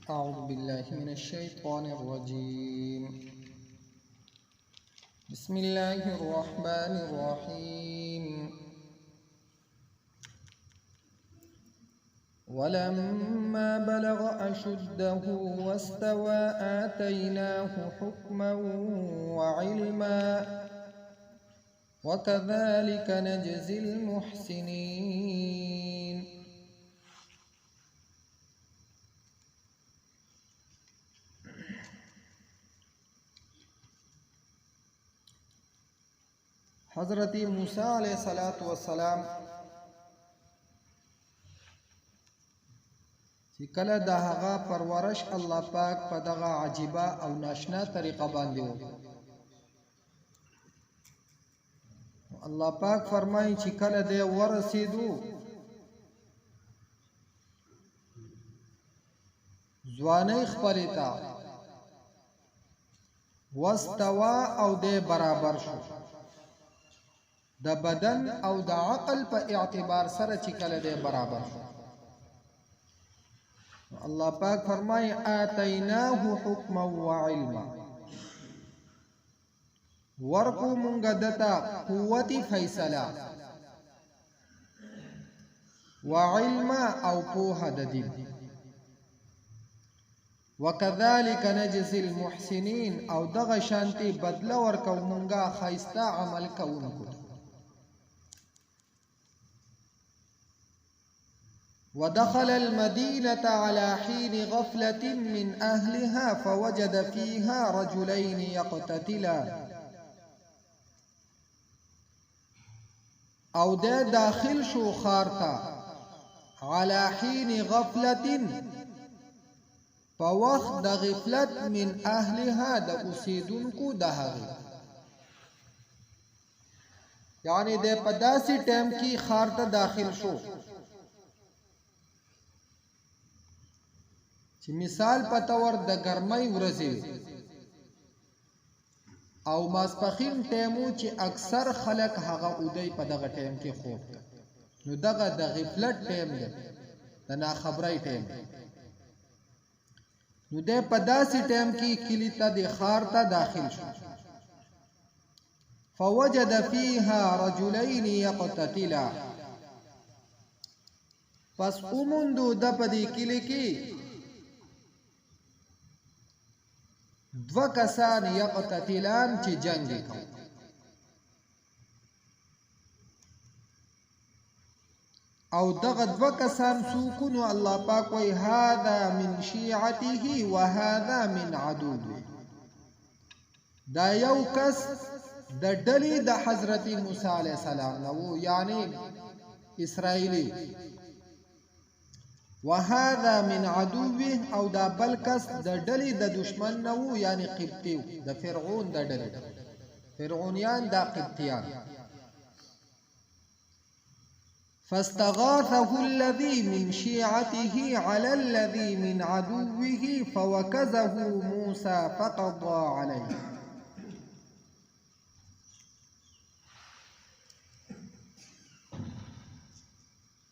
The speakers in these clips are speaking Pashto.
أعوذ بالله من الشيطان الرجيم. بسم الله الرحمن الرحيم. ولما بلغ أشده واستوى آتيناه حكما وعلما وكذلك نجزي المحسنين. حضرت موسی علیہ الصلوۃ والسلام چې کله د هغه پرورش الله پاک په دغه عجیبه او ناشنا طریقه باندې و، الله پاک فرمایي چې کله دی ورسېدو ځوانۍ خپلې ته، واستوا او دی برابر شو د بدن او د عقل په اعتبار سره، چې کله دی برابر شو، الله پاک فرمای آتیناه حکما وعلما، ورکو مونږ دتا قوت فیصله وعلما او پوهه د دین. وکذالک نجزی المحسنین، او دغه شانتی بدله ورکو مونږه ښایسته عمل کوونکو ته. ودخل المدينة على حين غفلة من أهلها فوجد فيها رجلين يقتتلان. او د داخل شو ښار ته على حين غفلة، په وخت د غفلت، من اهلها، د اوسیدونکو د هغې، یعنی د په داسې ټیم کې ښار ته داخل شو چې مثال په تور د ګرمۍ ورځې او ماسپخین ټیمو چې اکثر خلک هغه اودی په دغه ټیم کې خوب کوي، نو دغه د غفلت ټیم دی، د ناخبرۍ ټیم دی. نو دی په داسې ټیم کې کلی ته د ښار ته داخل شو. فوجد فيها رجلين يقتتلا، پس اوموندو د په دې کلي کې دوه کسان، یقتتلان، چې جنگ یې کوي. او دغه دوه کسان څوک؟ نو الله پاک وای هذا من شیعته وهذا من عدوه. دا یو کس د ډلې د حضرت موسی علی السلام نه وو، یعنی اسرائیلی، وهذا من عدوه، او دا بل کس د ډلې د دشمن نه وو، یعنی قبطی، د فرعون د ډلې، فرعونیان دا قبطیان. فاستغاثه الذي من شيعته على الذي من عدوه فوكزه موسى فقضى عليه.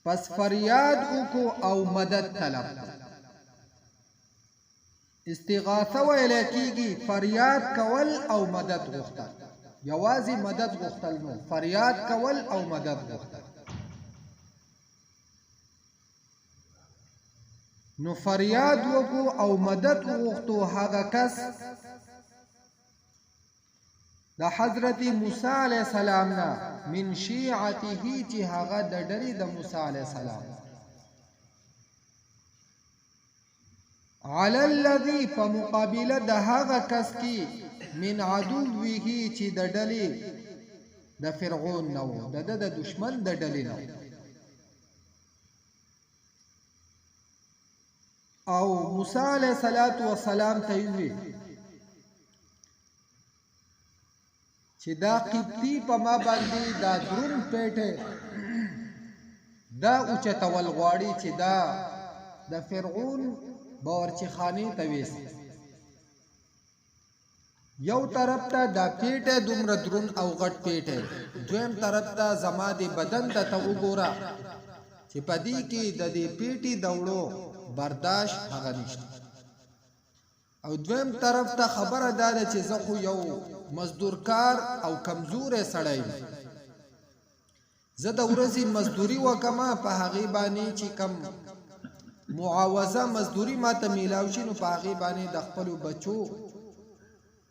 پس فریاد وکړو او مدد طلب. استغاثه ویل کیږي فریاد کول او مدد غوښتل، یوازې مدد غوښتل نو فریاد کول او مدد غوښتل. نو فریاد وکړو او مدد وغوښتو هغه کس د حضرت موسی علیه السلام نه، من شیعته، چې هغه د ډلې د موسی علیه السلام، علی الذی، په مقابله د هغه کس کې، من عدوه، چې د ډلې د فرعون نه وو، د د دشمن د ډلې نه. او موسی علیه الصلاۃ والسلام ته وی چې دا قبطي په ما باندې دا درون پیټه دا اوچتول غواړي چې دا د فرعون باورچی خانه ته ویسي. یو طرف ته دا پیټه دومره درون او غټ پیټه، دویم طرف ته زما د بدن ته ته وګوره چې په دې کې د دې پیټي د وړو برداشت هغه نشته. او دویم طرف ته خبره دا ده چې زه خو یو مزدورکار او کمزوری سړی یم، زه د ورځې مزدوري وکم، په هغې باندې چې کم معاوضه مزدوري ماته میلاو شي نو په هغې باندې د خپلو بچو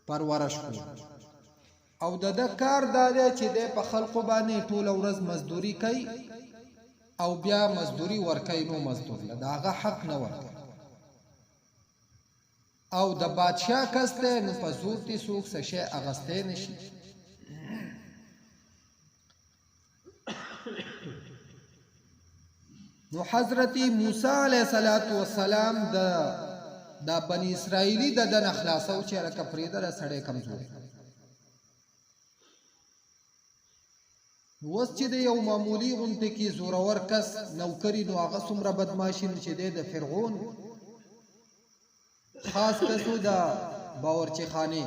پرورش کوم. او د ده کار دا دی چې دی په خلقو باندې ټوله ورځ مزدوري کوي او بیا مزدوري ورکوي، نو مزدور له د هغه حق نه ورکوي. او د بادشاه کس دی نو په زور ترې څوک څه شی اغستی نه شي. نو حضرت موسی علیه الصلاة والسلام د دا بنی اسرائیلی د دنه خلاصو چې لکه پرېږده دا سړی کمزوری. نو اوس چې د یو معمولي غونته کې زورور کس نوکري نو هغه څومره بدماشي، نو چې دی د فرعون خاص کسو د باورچی خانه،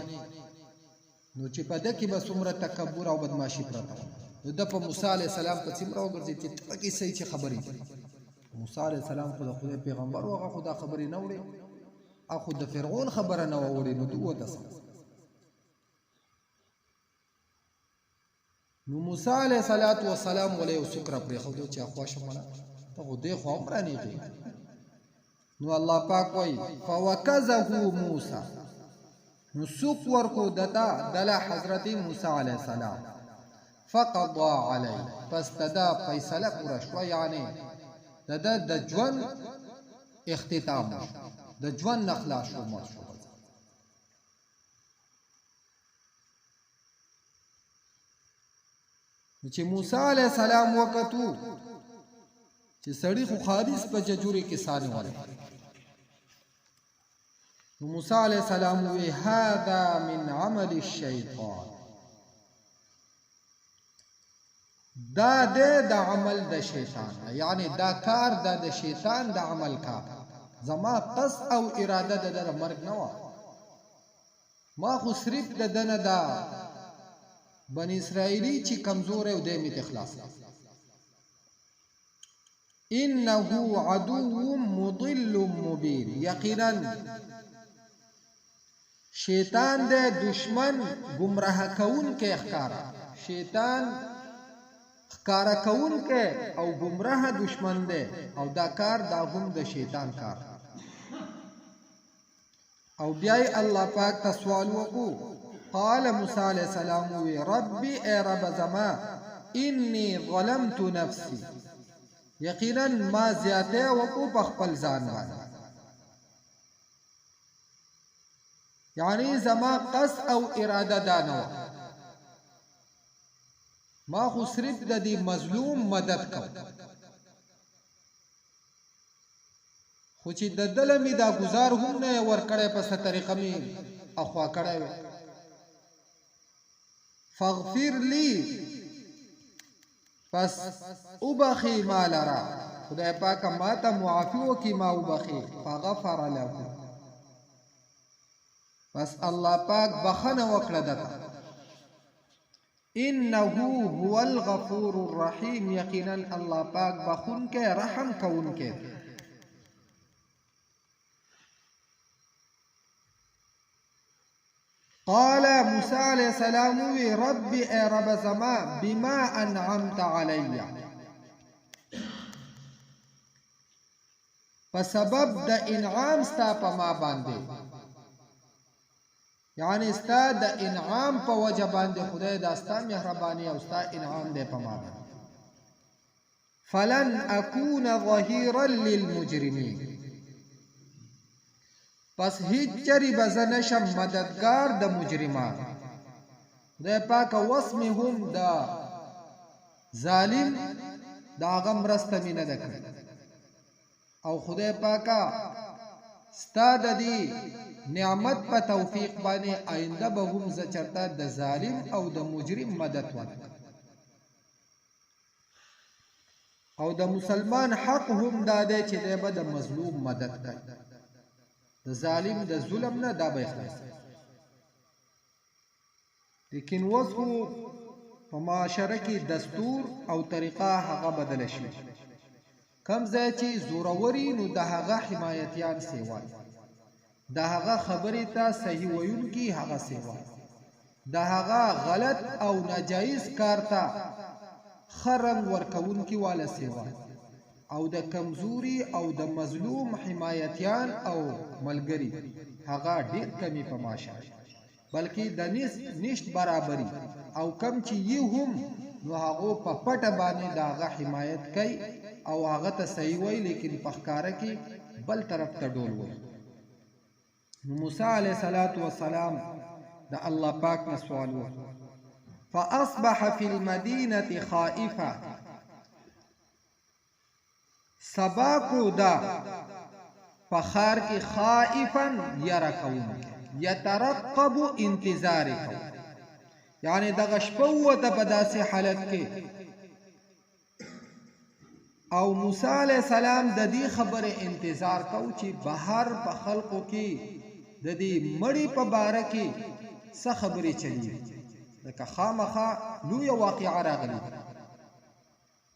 نو چې په ده کې به څومره تکبر او بدماشي پرته وه. نو ده په موسی علیه السلام په څومره وګرځېد چې ته پکې څه چې خبرې دي. موسی علیه السلام خو د خدای پیغمبر و، هغه خو دا خبرې نه وړې، هغه خو د فرعون خبره نه وه وړې، نو ده وته څه. نو موسی علیه الصلاة والسلام ولا یو څوک را پرېښودو چې اخوا شه مړه ته خو دې خوا هم رانیغې. نو الله پاک وایي فوکزه موسی، نو څوک ورکو دتا دله حضرت موسی علیه السلام، فقضا علی، پس دده فیصله پوره شوه، یعنی دده د ژوند اختتام وشو، د ژوند نه خلاص شو، مړ شو. نو چې موسی علیه السلام وکتو چې سړی خو خالص په ججوري کې سانه وله، نو موسی علیه السلام وی هذا من عمل الشیطان، دا د عمل د شیطان، یعنی دا کار دا د شیطان د عمل کار، زما قصد او اراده د مرګ نه وه، ما خو صرف د ده نه دا بنی اسرائیلی چې کمزوری او دی مې ترې خلاص کړ. انه عدو مضل مبین، یقینا شیطان دی دشمن گمراه کوونکی ښکاره، شیطان ښکاره کوونکی او گمراه دشمن دی، او دا کار دا هم د شیطان کار. او بیا یې الله پاک ته سوال وکړو، قال موسی علیه السلام وی ربی ای رب زما انی ظلمت نفسی، یقینا ما زیاتی وکړو په خپل ځان باندې، یعنی زما قصد او اراده دا نه وه، ما خو صرف د دې مظلوم مدد کو، خو چې د ده له مې دا ګزار هم نه ورکړی، په څه طریقه مې اخوا کړی وی. فاغفر لی، پس وبخې ما لره، خدای پاک ما ته معافي وکړي، ما وبخې. فغفر له، پس الله پاک بخنه وکړه ده ته. انه هو الغفور الرحیم، یقینا الله پاک بخونکی رحم کوونکی دی. قال موسی علیہ السلام وی رب ای رب زما بما انعمت علی، په سبب د انعام ستا په ما باندې، یعنی ستا د انعام په وجه باندې، خدای دا ستا مهرباني او ستا انعام دی په ما باندې. فلن اكون ظهيرا للمجرمين، پس هیڅ چری به زه نشم مددگار د مجرمانو. خدای پاک وس مې هم د ظالم د هغه مرسته مې نه ده کړې، او خدای پاکه ستا د دې نعمت په توفیق باندې آینده به هم زه چرته د ظالم او د مجرم مدد ونه کړم. او د مسلمان حق هم دا دی چې دی به د مظلوم مدد کوي، د ظالم د ظلم نه دا به خلاصوي. لیکن اوس خو په معاشره کې دستور او طریقه هغه بدله شوې، کوم ځای چې زوروري نو د هغه حمایتیان سیوا دي، د هغه خبرې ته صحیح ویونکي هغه سیوا د هغه غلط او ناجایز کار ته ښه رنګ ورکوونکي واله سیوا او د کمزوري او د مظلوم حمایتیان او ملګري هغه ډیر کمی په معاشره بلکې د نشت برابري او کم چې یي هم نو هغو په پټه باندې د هغه حمایت کوي او هغه ته صحیح وایي، لیکن په ښکاره کې بل طرف ته ډول وایي. نو موسی علیه الصلاة والسلام د الله پاک نه سوال وکړ، فاصبح فی المدینة خائفا، سبا کړو دا په ښار کې خائفا یره کوونکی، یترقب انتظار یې کوو، یعنې دغه شپه ووته په داسې حالت کې او موسی علیه السلام د دې خبرې انتظار کو چې بهر په خلقو کې د دې مړي په باره کې څه خبرې چلیږي، ځکه خامخا لویه واقعه راغلې ده.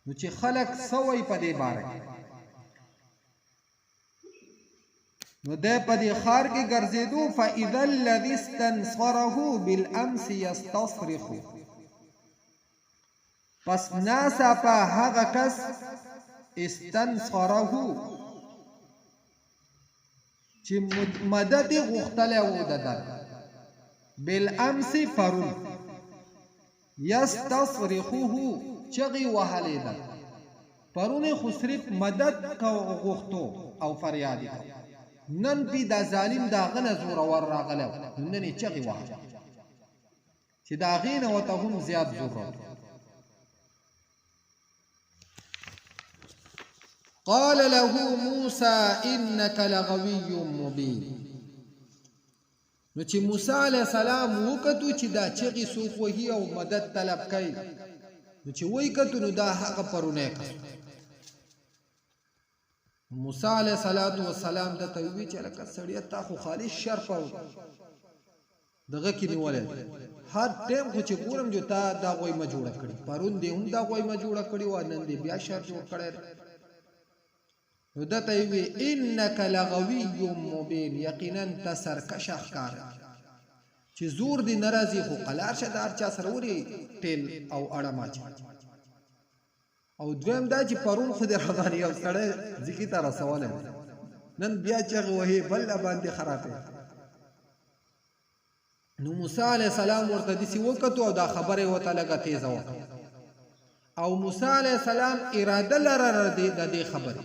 نو چې خلک څه وایي په دې باره کې. نو دی په دې ښار کې ګرځېدو، فاذا الذي استنصره بالامس یستصرخ، پس ناڅاپه هغه کس استنصره چې مدد یې غوښتلی و د ده بالامس پرون، یستصرخه چغې وهلې ده، پرون یې خو صرف مدد غوښتو او فریاد یې کاوه، نن پې دا ظالم د هغه نه زورور راغلی و، نو نن یې چغې وهلې چې د هغې نه ورته هم زیات ضرورت و. قال له موسی انك لغوي مبين. نو چې موسی علیه السلام وکتو چې دا چغې څوک وهي او مدد طلب کوي، نو چې وایي کتو نو دا هغه پرونی کس. موسی علیه السلام ده ته وویل چې لکه سړیه تا خو خالص شر په دغه کې نیولی دی، هر ټایم خو چې ګورم جو تا دا غویمه جوړه کړې، پرون دې هم دا غویمه جوړه کړې وه، نن دې بیا شر جوړ کړی دی. نو ده ته یې وویل انک لغوی مبین، یقینا ته سرکشه ښکاره چې زور دې نه راځي، خو قلار شه د هر چا سره ولې ټیل او اړه ماچوي. او دویم دا چې پرون خو دې راباندې یو سړی ځکې ته رسولی دی، نن بیا چغې وهې بل باندې خرابې. نو موسی علیه السلام ورته داسې وکتو او دا خبره یې ورته لږه تېزه وکړه، او موسی علیه السلام اراده لرله د دې خبرې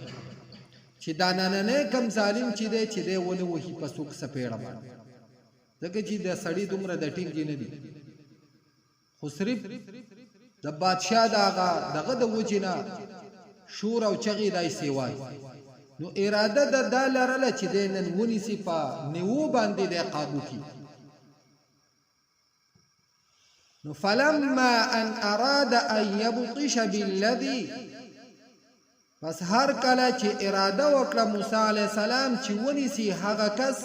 چې دا نننی کم ظالم چې دی چې دی ونه وهي په څوک څپېړه باندې، ځکه چې د سړي دومره د ټینګې نه دي، خو صرف د بادشاه د هغه دغه د وجې نه شور او چغې دای سیوا دي. نو اراده د دا لرله چې دی نن ونیسي په نیو باندې دی قابو کی. نو فلما ان اراد ان يبطش بالذي، پس هر کله چې اراده وکړه موسی علیه السلام چې ونیسي هغه کس،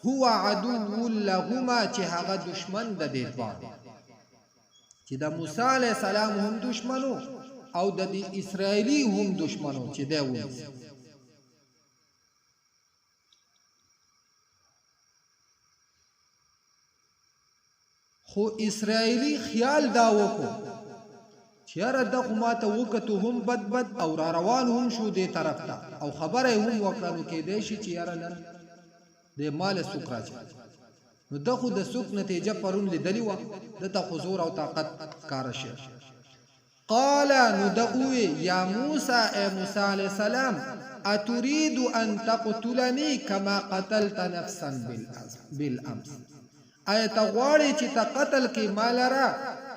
هو عدو لهما، چې هغه دشمن د دې دواړو، چې د موسی علیه السلام هم دشمنو او د دې اسرائیلی هم دشمنو، چې دی ونیسي. خو اسرائیلي خیال دا وکړو چې یاره ده خو ماته وکتو هم بد بد او را روان هم شو دې طرف ته او خبره یې هم وکړه، نو کېدای شي چې یاره نن دی ماله سوک راچوي. نو ده خو د سوک نتیجه پرون لیدلې وه، ده ته خو زور او طاقت ښکاره شوی. قال، نو ده ووی، یا موسی، ای موسی علیه السلام، اترید ان تقتلنی کما قتلت نفسا بالامس، آیا ته غواړې چې ته قتل کې ما لره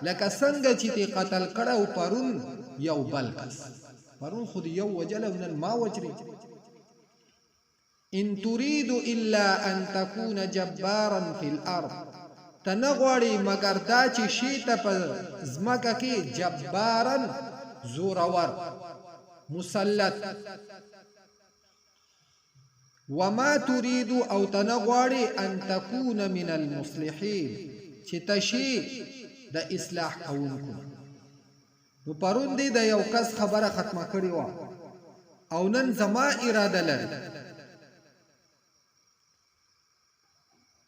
لکه څنګه چې تی قتل کړی و پرون یو بل کس؟ پرون خو دې یو وژلی او نن ما وژنې. ان تريد الا ان تكون جبارا في الارض، ته نه غواړې مګر دا چې شې ته په ځمکه کې جبارا زورور مسلط، وما تريد او ته نه غواړې ان تكون من المصلحين چې ته شې د اصلاح کوونکو. نو پرون دې د یو کس خبره ختمه کړې وه او نن زما اراده لري.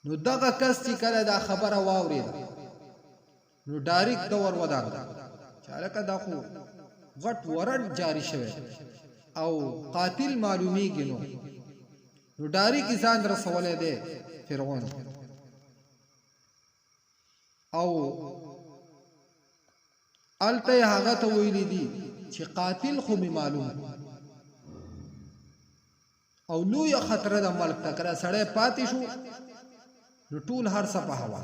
نو دغه کس چې کله دا خبره واورېده نو ډایرکټ د ور ودانګل چې هلکه دا خو غټ ورنټ جاری شوی او قاتل معلومیږي. نو ډایرکټ ځان رسولی دی فرعون او هلته یې هغه ته ویلي دي چې قاتل خو مې معلوم او لویه خطره ده ملک ته، که سړی پاتې شو نو ټول هر څه په هوا.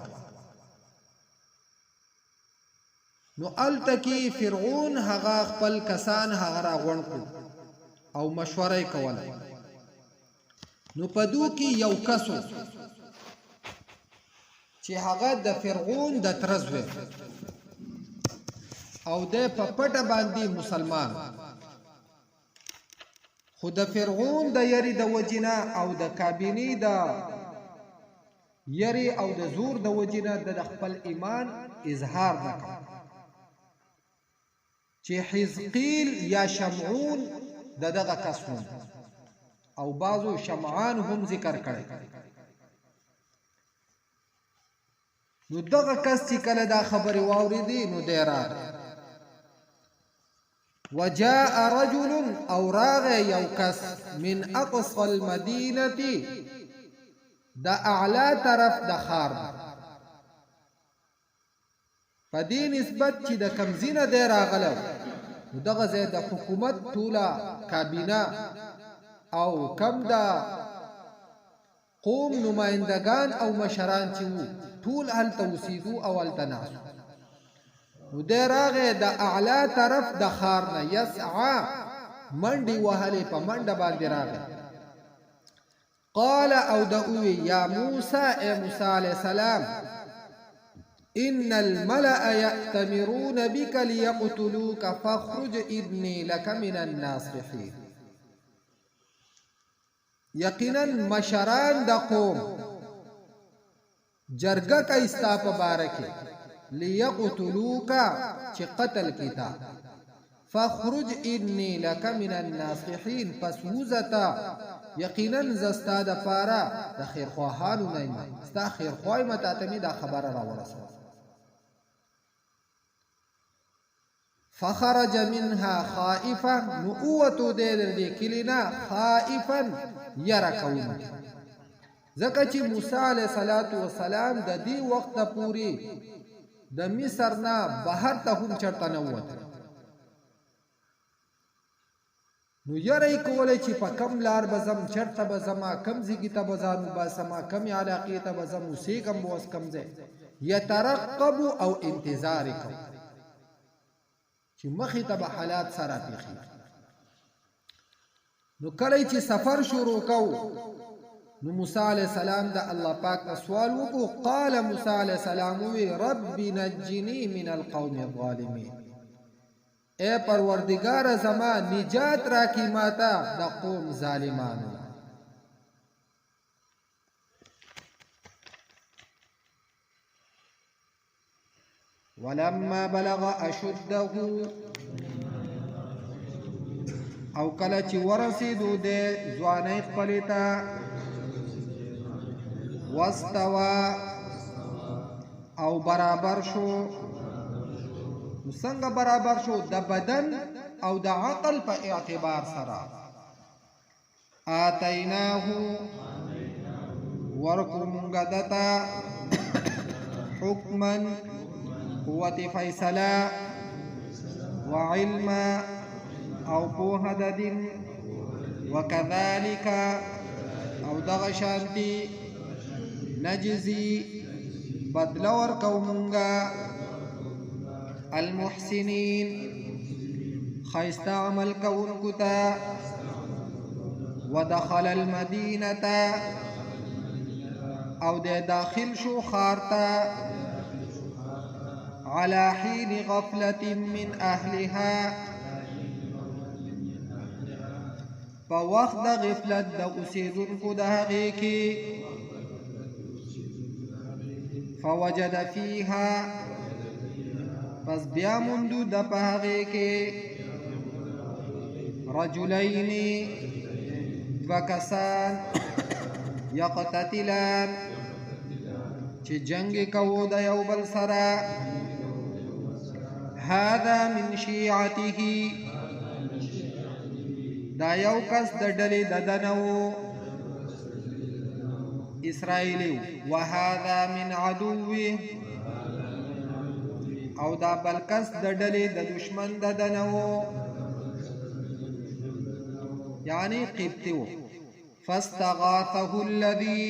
نو هلته کې فرعون هغه خپل کسان هغه راغونډ کړو او مشوره یې کوله. نو په دو کې یو کس چې هغه د فرعون د تره زوی او د په پټه باندې مسلمان، خو د فرعون د یری د وجې نه او د کابینې د یری او د زور د وجې نه د خپل ایمان اظهار نه کړ، چې حزقیل یا شمعون د دغه کس نوم او بعضو شمعان هم ذکر کړی. نو دغه کس چې کله دا خبرې واورېدې نو دی راغی. وجاء رجل، او راغی یو کس، من اقصى المدینه، د اعلی طرف د ښار. په دې نسبت چې د کوم ځای نه دی راغلی نو دغه ځای د حکومت ټوله کابینه او کم د قوم نمایندګان او مشران چې وو ټول هلته اوسېدو او هلته ناست. نو دی راغی د اعلی طرف د ښار نه، یسعا، منډې وهلې، په منډه باندې راغی. قال، او د اوی، یا موسی، ای موسی علیه السلام، ان الملأ يأتمرون بك ليقتلوك فاخرج إني لك من الناصحين. یقینا مشران د قوم جرګه کوي ستا په باره کې، لیقتلوک، چې قتل کی تا، فخرج انی لک من الناصحین، پس وځه ته، یقینا زه ستا دپاره د خیرخواهانو نه یم، ستا خیرخواه یم، تا ته مې دا خبره راورسوله. فخرج منها خائفا، نو اوتو دی د دې کلي نه، خائفا، یره کوونکی، ځکه چې موسی علیه صلات وسلام د دې وخته پورې د مصر نه بهر ته هم چرته نه ووت. نو یره یې کولی چې په کم لار به ځم، چرته به ځم، کم ځای ته به ځان وباسم، کمې علاقې ته به ځم، اوسېږم به اوس کم ځای. یترقب، او انتظار یې کوو چې مخې ته به حالات سره پېښېږي. نو کله چې سفر شروع کو نو موسی علیه السلام د الله پاک نه سوال وکړو. قال، موسی علیه السلام وی، رب نجنی من القوم الظالمین، اے پروردگار زما، نجات راکی ماته د قوم ظالمانو. ولما بلغ اشده، او کله چې ورسېدو د ځوانۍ خپلې ته، واستوى، او برابر شو. نو څنګه برابر شو؟ د بدن او د عقل په اعتبار سره. آتیناه، ورکو مونږه دتا، حکما، قوت فیصله، وعلما، او پوهه د دین، وکذالک، او دغه شانتی، نجزي، بدله ورکو مونږه، المحسنین، ښایسته عمل کوونکو ته. ودخل المدینه، او د داخل شو ښار ته، على حين غفلة من أهلها، په وخت د غفلت د اوسېدونکو د هغې کې. فوجد فيها، پس بیا موندو د په هغې کې، رجلین، دوه کسان، یقتتلان، چې جنگ کوو د یو بل سره. هذا من شیعته، دا یو کس د ډلې د دنه وو، اسرائیلی، وهذا من عدوه، او دا بل کس د ډلې د دشمن د دنه وو، یعنی قبطی وو. فاستغاثه الذي،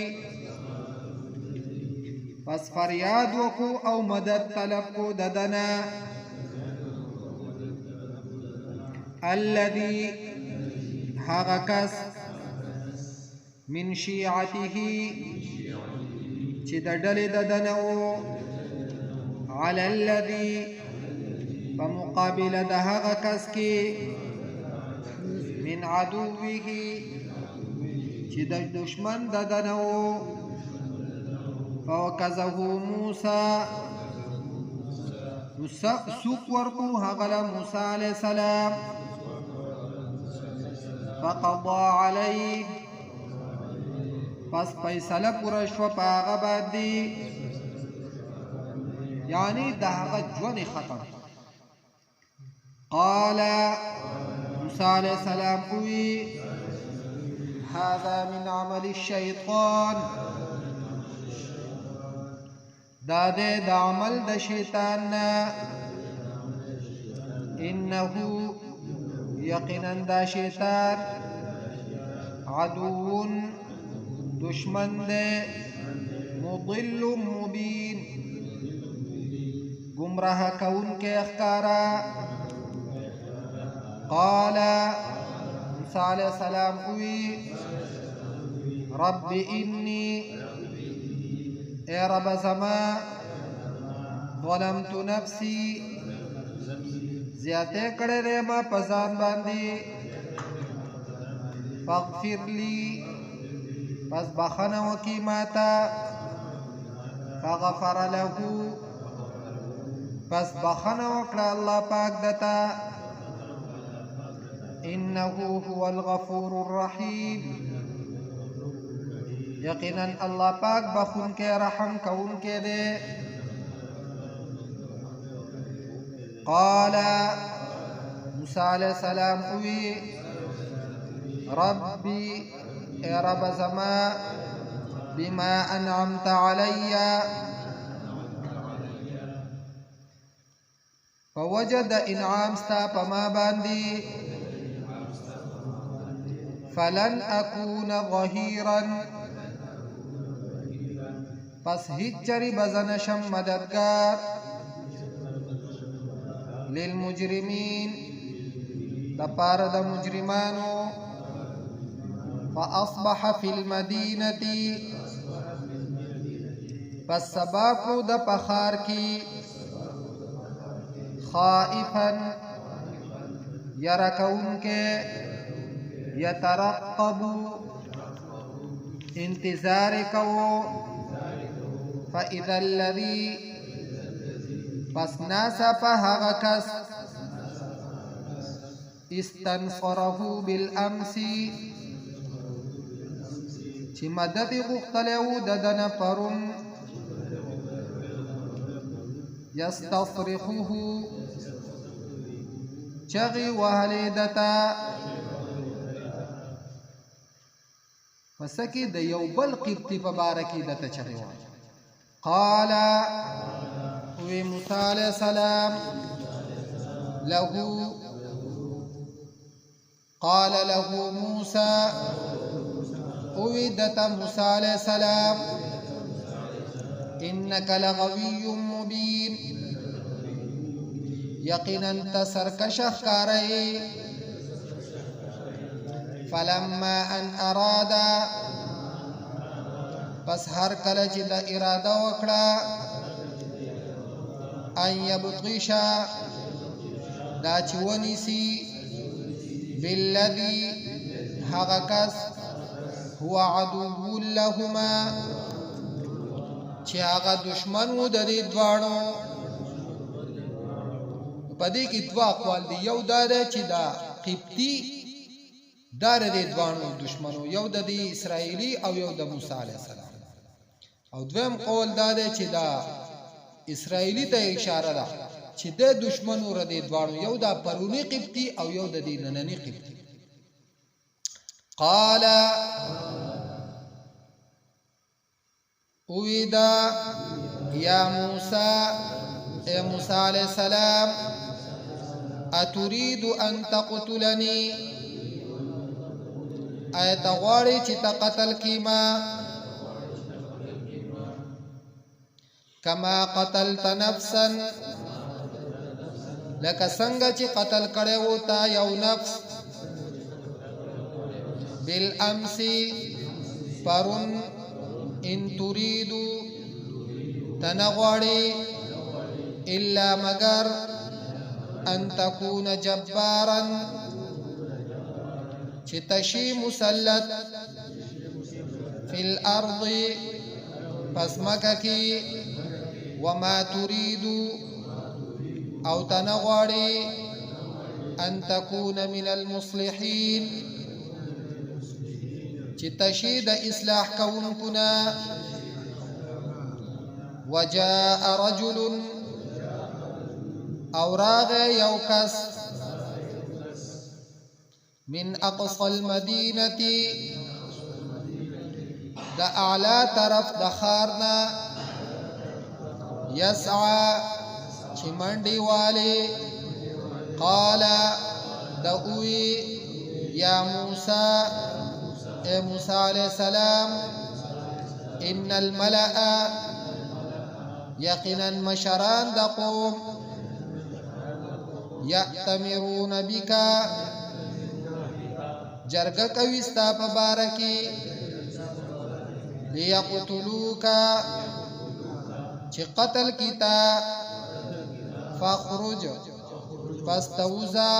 پس فریاد وکړو او مدد طلب کو ددنا، الذي هغه کس، من شیعته چې د ډلې د دنه وو، علی الذي په مقابله د هغه کس کې، من عدوه چې د دشمن د دنه وو. فوکزه موسی، سوق ورکو هغه له موسی علیه السلام، فقضا علیه، پس فیصله پوره شوه په هغه باندې، یعنی د هغه ژوند ختم. قال موسی علیه السلام وی هذا من عمل الشیطان، دا دی د عمل د شیطان نه، انه یقینا دا شیطان عدو دشمن دی، مضل مبین گمراه کوونکی ښکارا. قال موسی علیه السلام وی رب انی، ای رب زما، ظلمت نفسی، زیاته کړی دی ما په ځان باندې، فاغفر لی، پس بخنه وکي ماته. فغفر له، پس بخنه وکړه الله پاک دتا، انه هو الغفور الرحیم، یقینا الله پاک بخون کې رحم کون کې دی. قال موسی علیہ السلام وی ربي اے رب زما، بما انعمت علی، فوجد انعام ستا پما باندې، فلن اكون ظهيرا، پس هیڅ چری بزن شم مددگار، للمجرمین د پاره د مجرمانو. فاصبح فی المدینه، پس سبا کړو د پخار کی، خائفا یره کوونکی، یترقب انتظار کوو، فاذا الذي پس ناڅاپه هغه کس، استنصره بالامس چې مدد یې غوښتلی و د ده نه پرون، یستصرخه چغې وهلې ده ته. په څه کې؟ د یو بل قبطي په باره کې ده ته چغې وهلې. قال وی موسی علیه السلام له، قال له موسی، اوی دته موسی علیه السلام، انک لغوی مبین، یقینا ته سرکش ښکاره یې. فلما ان اراد، پس هر کله چې د اراده وکړه، ان یبطش دا چې ونیسي، بالذي هغه کس، هو عدو لهما چې هغه دشمن وو د دې دواړو. په دې کې دوه اقوال دي. یو دا دی چې دا قبطي دا د دې دواړو دشمنو، یو د دې اسرائیلی او یو د موسی علیه السلام. او دویم قول دا دی چې دا اسرائیلی ته اشاره ده چې د دشمن ور دي دواړو، یو دا پرونی قبطي او یو د دې نننی قبطي. قال اویدا یا موسی، اے موسی علیہ السلام، اتريد ان تقتلني، ایت غواړي چې ته قتل کیما، کما قتلت نفسا، لکه څنګه چې قتل کړی وو تا یو نفس، بالامس پرون، ان تريدو تنغواړي الا مگر ان تكون جبارا چې تشي مسلط فی الارض پسمکه کې، وما تريد او تنغواړي ان تكون من المصلحين چې تشي د اصلاح کوونکو نه. وجاء رجل او راغی یو کس من اقصى المدینه د اعلی طرف د ښار نه، یسعى چې منډې والي، قال د اوی یا موسی، اے موسی علیہ السلام، ان الملأ یقینا مشران د قوم، یأتمرون بک جرګه کوي ستا په باره کې، لیقتلوک چې قتل کیتا، فخرج پس توزا،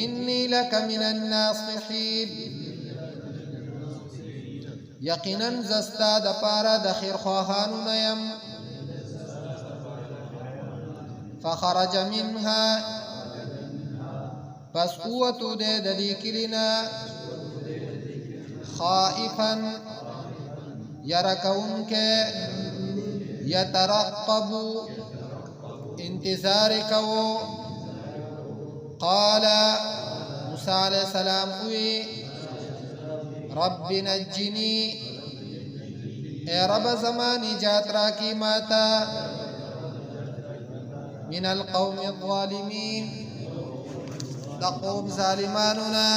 انی لک من الناصحین یقینا زستا د پاره د خیر خواهانو نه یم. فخرج منها پس قوتو د دې کلی نه، خائفا یره کوونکی، یترقب انتظار کوو. قال موسی علیہ السلام وی رب نجنی، اے رب زما نجات راکی ماتا، من القوم الظالمین د قوم ظالمانو نه.